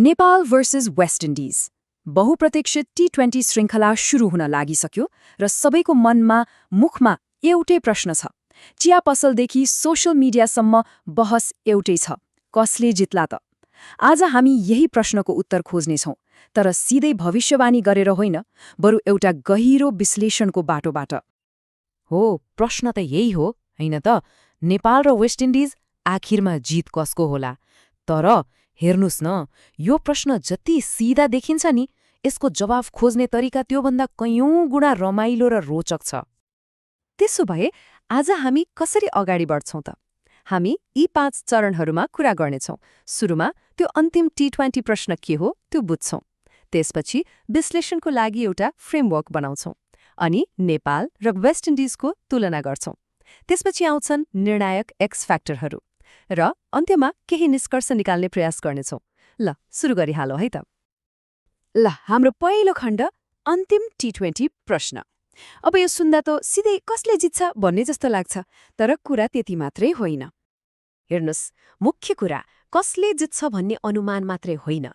Nepal versus West Indies बहुप्रतीक्षित टी20 श्रृङ्खला सुरु हुन लागिसक्यो र सबैको मनमा मुखमा एउटै प्रश्न छ। चिया पसलदेखि सोशल मिडियासम्म बहस एउटै छ, कसले जित्ला त? आज हामी यही प्रश्नको उत्तर खोज्नेछौँ, तर सिधै भविष्यवाणी गरेर होइन, बरु एउटा गहिरो विश्लेषणको बाटोबाट। हो, प्रश्न त यही हो, होइन त? नेपाल र वेस्ट इन्डिज आखिरमा जित कसको होला? तर हेर्नुस् न, यो प्रश्न जति सिधा देखिन्छ नि, यसको जवाफ खोज्ने तरिका त्योभन्दा कैयौं गुणा रमाइलो र रोचक छ। त्यसो भए आज हामी कसरी अगाडि बढ्छौं त? हामी यी 5 चरणहरूमा कुरा गर्नेछौं। सुरुमा त्यो अन्तिम टी20 प्रश्न के हो त्यो बुझ्छौं। त्यसपछि विश्लेषणको लागि एउटा फ्रेमवर्क बनाउँछौं अनि नेपाल र वेस्ट इन्डिजको तुलना गर्छौं। त्यसपछि आउँछन् निर्णायक एक्स फ्याक्टरहरू र अन्त्यमा केही निष्कर्ष निकाल्ने प्रयास गर्नेछौं। ल, सुरु गरिहालौँ है त। ल, हाम्रो पहिलो खण्ड अन्तिम टी20 प्रश्न। अब यो सुन्दा त सिधै कसले जित्छ भन्ने जस्तो लाग्छ, तर कुरा त्यति मात्रै होइन। हेर्नुस्, मुख्य कुरा कसले जित्छ भन्ने अनुमान मात्रै होइन।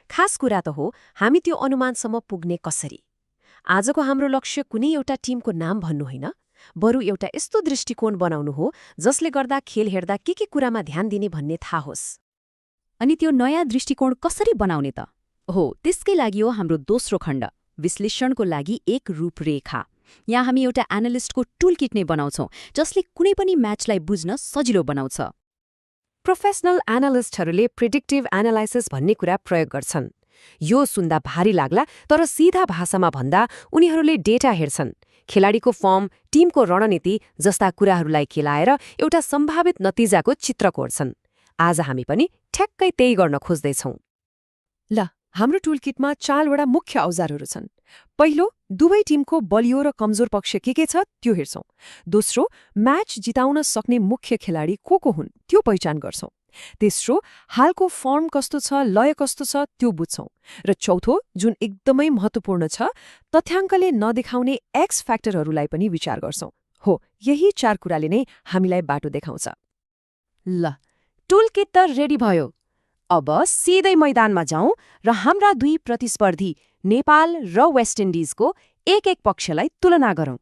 खास कुरा त हो हामी त्यो अनुमानसम्म पुग्ने कसरी। आजको हाम्रो लक्ष्य कुनै एउटा टिमको नाम भन्नु होइन, बरु एउटा यस्तो दृष्टिकोण बनाउनु हो जसले गर्दा खेल हेर्दा के कुरामा ध्यान दिने भन्ने थाहा होस्। अनि त्यो नयाँ दृष्टिकोण कसरी बनाउने त? हो, त्यसकै लागि हो हाम्रो दोस्रो खण्ड, विश्लेषणको लागि एक रूपरेखा। यहाँ हामी एउटा एनालिस्टको टुलकिट नै बनाउँछौं, जसले कुनै पनि म्याचलाई बुझ्न सजिलो बनाउँछ। प्रोफेसनल एनालिस्टहरूले प्रिडिक्टिभ एनालाइसिस भन्ने कुरा प्रयोग गर्छन्। यो सुन्दा भारी लाग्ला, तर सिधा भाषामा भन्दा उनीहरूले डेटा हेर्छन्, खेलाडीको फर्म, टिमको रणनीति जस्ता कुराहरूलाई खेलाएर एउटा सम्भावित नतिजाको चित्र कोर्छन्। आज हामी पनि ठ्याक्कै त्यही गर्न खोज्दैछौँ। ल, हाम्रो टुलकिटमा 4वटा मुख्य औजारहरू छन्। पहिलो, दुवै टिमको बलियो र कमजोर पक्ष के छ त्यो हेर्छौं। दोस्रो, म्याच जिताउन सक्ने मुख्य खेलाडी को हुन् त्यो पहिचान गर्छौं। तेस्रो, हालको फर्म कस्तो छ, लय कस्तो छ त्यो बुझ्छौं। र चौथो, जुन एकदमै महत्त्वपूर्ण छ, तथ्याङ्कले नदेखाउने एक्स फ्याक्टरहरूलाई पनि विचार गर्छौं। हो, यही 4 कुराले नै हामीलाई बाटो देखाउँछ। ल, टुलकिट त रेडी भयो। अब सिधै मैदानमा जाउँ र हाम्रा दुई प्रतिस्पर्धी नेपाल र वेस्ट इन्डिजको एक पक्षलाई तुलना गरौँ।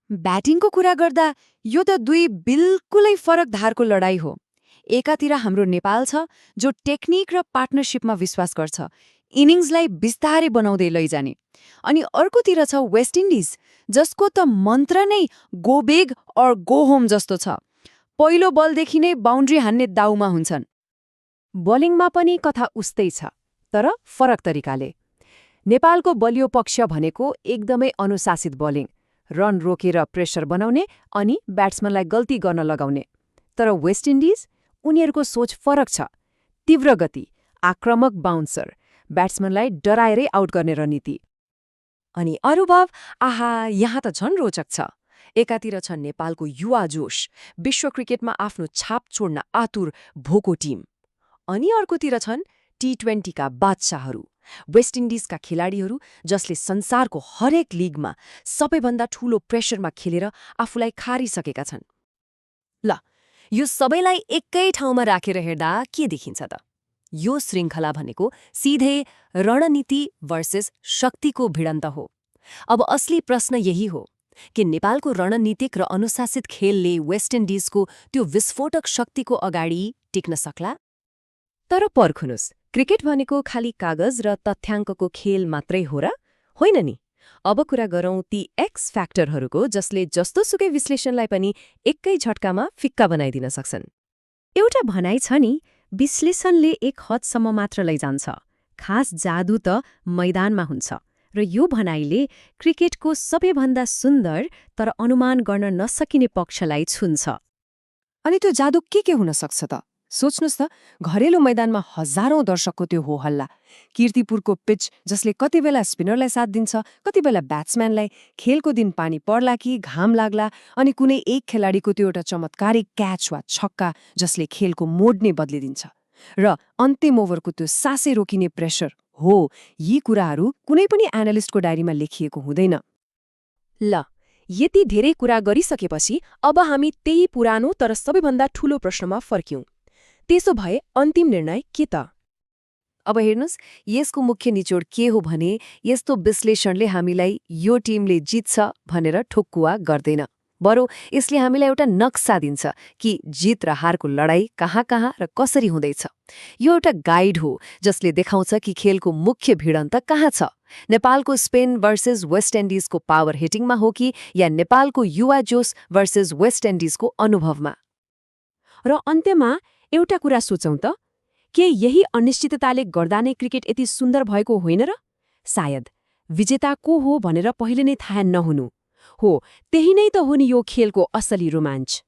ब्याटिङको कुरा गर्दा यो त दुई बिल्कुलै फरक धारको लडाई हो। एकातिर हाम्रो नेपाल छ, जो टेक्निक र पार्टनरशिपमा विश्वास गर्छ, इनिङ्सलाई बिस्तारै बनाउँदै लैजाने। अनि अर्कोतिर छ वेस्ट इन्डिज, जसको त मन्त्र नै गो बिग और गो होम जस्तो छ। पहिलो बलदेखि नै बाउन्ड्री हान्ने दाउमा हुन्छन्। बलिङमा पनि कथा उस्तै छ, तर फरक तरिकाले। नेपालको बलियो पक्ष भनेको एकदमै अनुशासित बलिङ, रन रोकेर प्रेसर बनाउने अनि ब्याट्सम्यानलाई गल्ती गर्न लगाउने। तर वेस्ट इन्डिज, उनीहरूको सोच फरक छ। तीव्र गति, आक्रामक बाउन्सर, ब्याट्सम्यानलाई डराएरै आउट गर्ने रणनीति। अनि अनुभव, आहा, यहाँ त झन् रोचक छ। एकातिर छ नेपालको युवा जोश, विश्व क्रिकेटमा आफ्नो छाप छोड्न आतुर भोको टिम। अनि अर्कोतिर छन् टी20 का बादशाहहरू, वेस्ट इन्डिजका खेलाडीहरू, जसले संसारको हरेक लिगमा सबैभन्दा ठूलो प्रेसरमा खेलेर आफूलाई खारिसकेका छन्। ल, यो सबैलाई एकै ठाउँमा राखेर हेर्दा के देखिन्छ त? यो श्रृङ्खला भनेको सिधै रणनीति भर्सेस शक्तिको भिडन्त हो। अब असली प्रश्न यही हो कि नेपालको रणनीतिक र अनुशासित खेलले वेस्ट इन्डिजको त्यो विस्फोटक शक्तिको अगाडि टिक्न सक्ला? तर पर्खनुस्, क्रिकेट भनेको खाली कागज र तथ्याङ्कको खेल मात्रै हो र? होइन नि। अब कुरा गरौँ ती एक्स फ्याक्टरहरूको, जसले जस्तोसुकै विश्लेषणलाई पनि एकै झट्कामा फिक्का बनाइदिन सक्छन्। एउटा भनाइ छ नि, विश्लेषणले एक हदसम्म मात्र लैजान्छ, खास जादु त मैदानमा हुन्छ। र यो भनाइले क्रिकेटको सबैभन्दा सुन्दर तर अनुमान गर्न नसकिने पक्षलाई छुन्छ। अनि त्यो जादु के हुन सक्छ त? सोच्नुस् त, घरेलु मैदानमा हजारौं दर्शकको त्यो हो हल्ला, कीर्तिपुरको पिच जसले कति बेला स्पिनरलाई साथ दिन्छ, कति बेला ब्याट्सम्यानलाई, खेलको दिन पानी पर्ला कि घाम लाग्ला, अनि कुनै एक खेलाडीको त्यो एउटा चमत्कारी क्याच वा छक्का जसले खेलको मोड नै बदलिदिन्छ। र अन्तिम ओभरको त्यो सासै रोकिने प्रेसर। हो, यी कुराहरू कुनै पनि एनालिस्टको डायरीमा लेखिएको हुँदैन। ल, यति धेरै कुरा गरिसकेपछि अब हामी त्यही पुरानो तर सबैभन्दा ठूलो प्रश्नमा फर्क्यौं। त्यसो भए अन्तिम निर्णय के त? अब हेर्नुस्, यसको मुख्य निचोड के हो भने यस्तो विश्लेषणले हामीलाई यो टिमले जित्छ भनेर ठोक्कुवा गर्दैन। बरु यसले हामीलाई एउटा नक्सा दिन्छ कि जित र हारको लडाईँ कहाँ कहाँ र कसरी हुँदैछ। यो एउटा गाइड हो जसले देखाउँछ कि खेलको मुख्य भिडन्त कहाँ छ। नेपालको स्पेन वर्सेस वेस्ट इन्डिजको पावर हिटिङमा हो कि या नेपालको युवा जोस वर्सेस वेस्ट इन्डिजको अनुभवमा। र अन्त्यमा एउटा कुरा सोचौं त, के यही अनिश्चितताले गर्दा नै क्रिकेट यति सुन्दर भएको होइन र? सायद विजेता को हो भनेर पहिले नै थाहा नहुनु हो, त्यही नै त हो नि यो खेलको असली रोमाञ्च।